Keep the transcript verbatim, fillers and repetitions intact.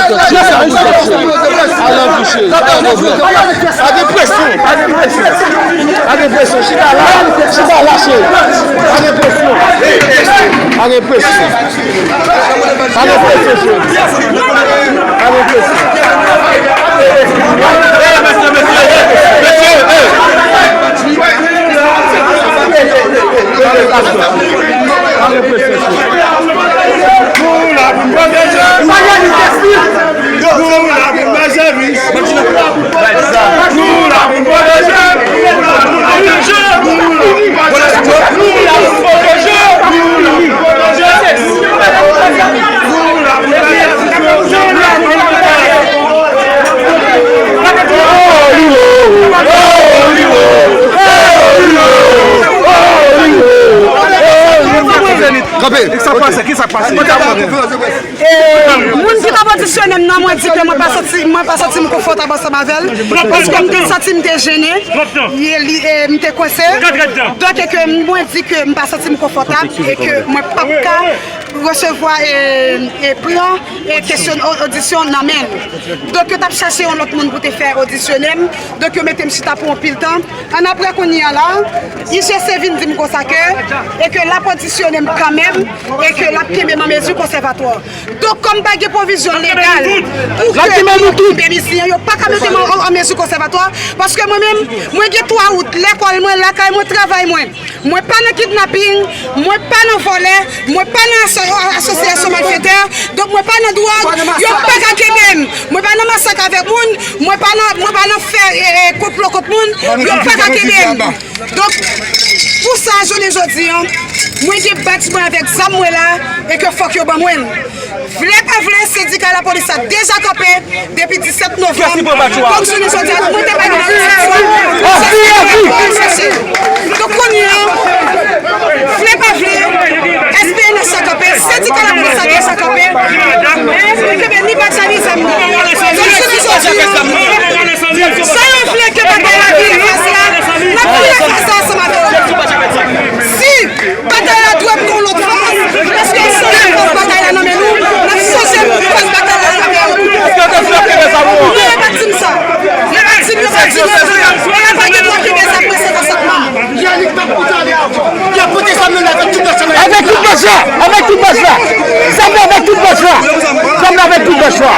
Al nan vi, cheri. Pa gen pwoblèm. Pa gen presyon. Pa gen presyon. Pa gen presyon. Chita la. Chita la, cheri. Pa gen presyon. Pa gen presyon. Pa gen presyon, cheri. Pa gen presyon. Pa gen presyon, cheri. Kanpe. Kisa k pase? Kisa k pase? Moun ki t ap odisyone m nan, mwen di ke mwen pa santi, mwen pa santi m konfòtab ansanm avè l. Paske m te santi m te jennen. E li, e, m te kwense. Donk, e ke mwen di ke m pa santi m konfòtab e ke mwen p ap ka resevwa, e, e, pran, e, kesyon o-, odisyon nan men l. Donk, yo t ap chache yon lòt moun pou te fè odisyone m. Donk, yo mete m chita pou yon pil tan. Annapre, kounye a la, I G C vin di m konsa ke, e ke l ap odisyone m kanmenm, e ke l ap kenbe m an mezi konsèvatwa. Donk, kòm pa gen pwovizyon legal pou ke yo kenbe misye, yo pa ka mete m an, an mezi konsèvatwa, paske mwen menm, mwen gen twa wout, lekòl mwen, lakay mwen, travay mwen. Mwen pa nan kidnaping, mwen pa nan vòlè, mwen pa nan aso-, asosyasyon malfetè, donk mwen pa nan dwòg, yo pa ka kenbe m. Mwen pa nan masak avèk moun, mwen pa nan, mwen pa nan fè, e, e, konplo kont moun, yo pa ka kenbe m. Donk, pou sa, jounen jodi a, mwen gen badj mwen avèk zam mwen la, e ke fòk yo ban mwen l. Vle pa vle, sendika lapolis la deja kanpe depi disèt novanm. Donk, jounen jodi a, mwen te pa gen sitiyasyon. Donk, kounye a, vle pa vle, S P N H la kanpe, sendika lapolis la deja kanpe. Yo kenbe ni badj la, ni zam nan. Donk, jounen jodi a, sa yo vle ke batay la vire faz la, n ap vire faz la ansanm avè yo. Si batay la dwe pran lòt faz, paske se yon faz batay la nan men nou, n ap chanje faz batay la nan men yo. Yo pa di m sa. Yo pa di m, yo pa di m, yo pa di m, yo pa gen dwa kenbe zam mwen senkant sèt mwa. Yannick t ap pote ale avan. Y ap pote zam nan avèk tout bòs la. Avèk tout bòs la. Avèk tout bòs la. Zam nan avèk tout bòs la. Zam nan avèk tout bòs la.